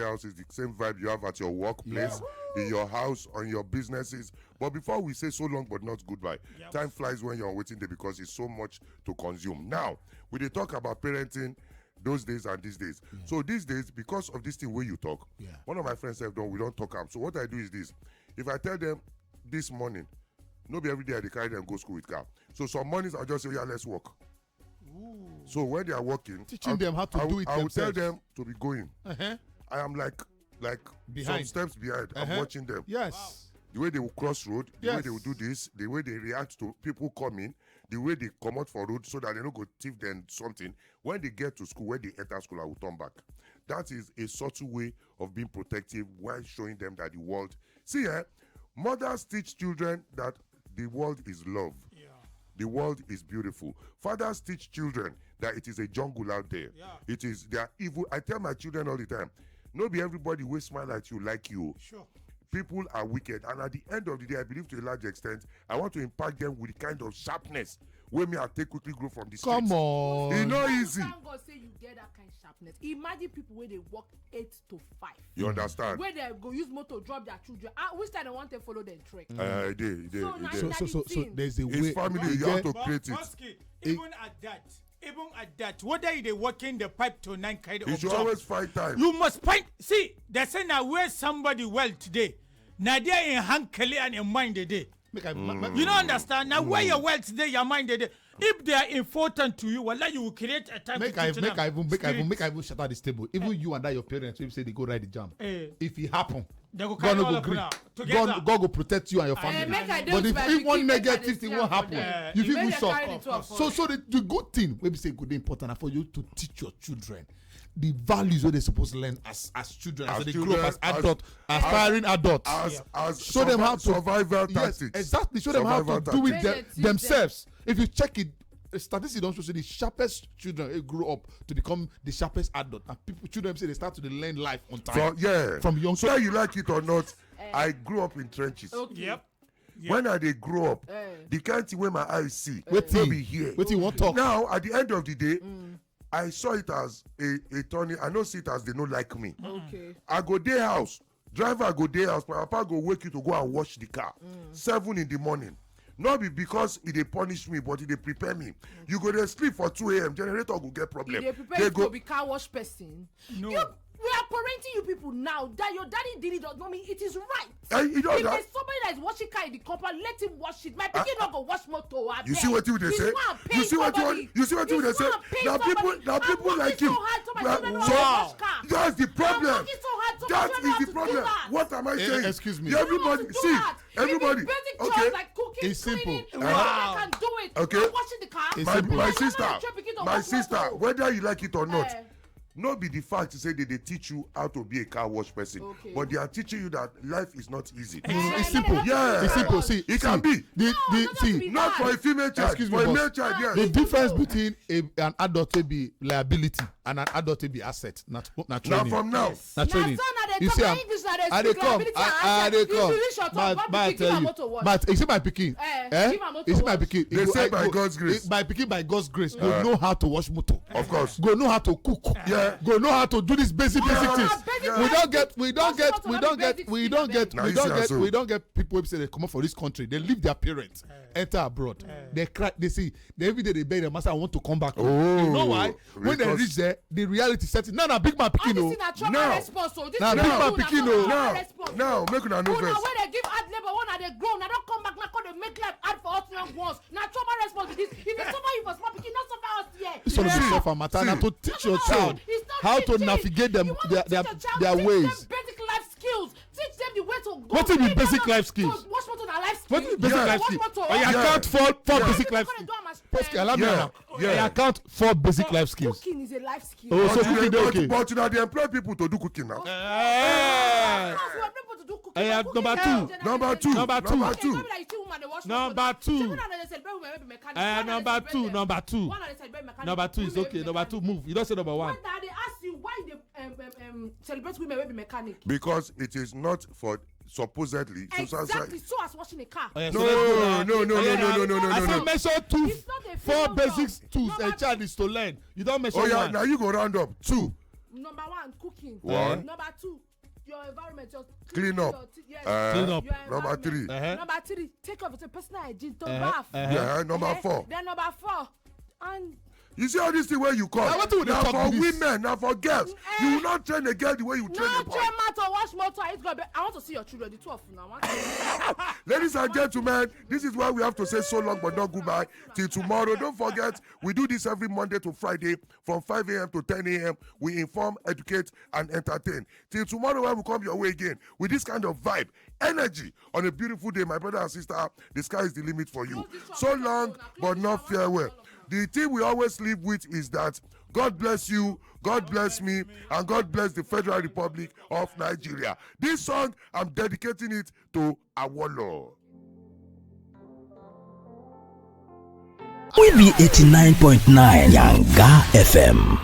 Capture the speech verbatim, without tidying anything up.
House is the same vibe you have at your workplace, in your house, on your businesses. But before we say so long but not goodbye, time flies when you're waiting there because it's so much to consume. Now, we dey talk about parenting those days and these days. So these days, because of this thing where you talk, one of my friends have done, we don't talk am. So what I do is this. If I tell them this morning, no be every day I dey carry them go school with car. So some mornings I'll just say, "Yeah, let's walk." So when they are working, Teaching them how to do it themselves. I'll tell them to be going. I am like like some steps behind. I'm watching them. Yes. The way they will cross road, the way they will do this, the way they react to people coming, the way they come out for road so that they don't go thief them something. When they get to school, when they enter school, I will turn back. That is a subtle way of being protective while showing them that the world. See, eh, mothers teach children that the world is love. The world is beautiful. Fathers teach children that it is a jungle out there. It is, they are evil. I tell my children all the time, no be everybody wey smile at you like you. Sure. People are wicked, and at the end of the day, I believe to a large extent, I want to impact them with the kind of sharpness wey me I take quickly grow from the streets. Come on. E no easy. Thank God say you get that kind of sharpness. Imagine people wey dey work eight to five. You understand? Wey dem go use motor drop their children. Ah, which time dem wan take follow dem trek? Uh, e dey, e dey, so e na dey. So, na so, the so, so thing. There's a way. It's family. You have to create it. Even at that, even at that, whether you dey working the pipe to nine kind of job, you should always find time. You must find. See, they say na where somebody wealth dey, na there in hankali and in mind dey dey. Make I, ma- ma- You don't understand? Now, where your wealth dey, your mind dey dey. If they are important to you, well, you will create a time make to I teach make them I even make I even spirit. Make I even shatter this table. Even you and that your parents will say they go write the jam. Eh. If it happen, they go God carry no all go of gree. Una together. God, God go protect you and your family. Eh, make I do but it if, by if one pikin, make I negative dey thing see won't am for happen, there. Eh, you if feel make we they shock. Carry the two of us. So so the, the good thing wey be say go dey important na for you to teach your children the values wey they supposed to learn as as children as, as they children, grow up as adults, as, as aspiring adults. As, as show them how to survival yes, tactics. Exactly. Show them how to do it them, themselves. If you check it, statistics don't show say the sharpest children eh, grow up to become the sharpest adult. And people, children say they start to learn life on time. So, yeah. From young. So whether you like it or not, eh. I grew up in trenches. Okay. Yep. Yep. When I dey grow up, eh. The kind thing wey my eyes see, wetin be here. Wetin you wan talk? Now, at the end of the day, mm. I saw it as a, a turning. I know see it as they no like me. Okay. I go dey house. Driver go dey house. My papa go wake you to go and wash the car. Mm. Seven in the morning. Not be because e dey punish me, but e dey prepare me. Mm. You go dey sleep for two a.m. Generator go get problem. E dey prepare you go to be car wash person. No. You, we are parenting you people now. That your daddy did it, mommy, it is right. Eh, you know if that there's somebody that is washing car in the compound, let him wash it. My pikin no go wash motor. You see what you dey say? You see what you you see what you dey say? Now people, now people like you. Wow. That's the problem. That is the problem. What am I saying? Excuse me. Everybody, see, everybody. Okay. It's simple. Wow. Okay. My sister, my sister, whether you like it or not, no be the fact to say they dey teach you how to be a car wash person, okay. But they are teaching you that life is not easy. No, no, it's simple. Yeah. It's simple. See, it can be. The, the, see, not for a female child. Excuse me, for a male child, yes. The difference between a, an adult to be liability and an adult to be asset. Not, not training. Now from now. Not training. You see, I dey come. I dey come. But, but I tell you, but you see my pikin. Eh? You see my pikin. They say by God's grace. My pikin by God's grace go know how to wash motor. Of course. Go know how to cook. Yeah. Go know how to do this basic, basic things. We don't get, we don't get, we don't get, we don't get, we don't get, we don't get people who say they come up for this country. They leave their parents, enter abroad. They cry. They see. They every day they beg their master, "I want to come back home." Oh, you know why? When they reach there, the reality set in. No, no, big man pikin o. This na trauma response o. This na big man pikin o. Now, now, make una know first. Una wey dey give hard labor, una dey grow, una don come back now, come dey make life hard for us young ones. Na trauma response be this. If you suffer, you for small pikin, no suffer us here. This one be suffer matter. Na to teach your child how to navigate them, their, their, their ways. Basic life skills. Teach them the way to go. Wetin be basic life skills? Wash motor na life skill. Wetin be basic life skills? Oya, count four, four basic life skills. Pascal, allow me now. Yeah. I account for basic life skills. Cooking is a life skill. Oh, so cooking dey okay. But you know they employ people to do cooking now. Eh. Number two. Number two. Number two. Number two. Number two. Number two. Number two is okay. Number two move. You don't say number one. When they ask you why they um, um, um, celebrate women wey be mechanic. Because it is not for supposedly. Exactly, so as washing a car. No, no, no, no, no, no, no, no, no. I say mention two, four basic tools a child is to learn. You don't mention one. Oh yeah, now you go round up two. Number one, cooking. One. Number two, your environment. Your Clean up. Your, yes, Uh, Clean up. Your Number environment. Three. Uh-huh. Number three, take care of yourself. Personal hygiene. To Uh-huh. bath. Uh-huh. Yeah, number Eh, four. Then number four, and You see all this thing where you call. Now, what do they Now talk for be this? Women, now for girls. You will not train a girl the way you train no a boy. Train man to wash motor. It's gonna be. I want to see your children. The two of you now. I want to see. Ladies and gentlemen, this is why we have to say so long but not goodbye till tomorrow. Don't forget, we do this every Monday to Friday from five a m to ten a m. We inform, educate, and entertain. Till tomorrow when we come your way again with this kind of vibe, energy on a beautiful day. My brother and sister, the sky is the limit for you. So long but not farewell. The thing we always live with is that God bless you, God bless me, and God bless the Federal Republic of Nigeria. This song, I'm dedicating it to Awolowo. We be eighty-nine point nine Yanga F M.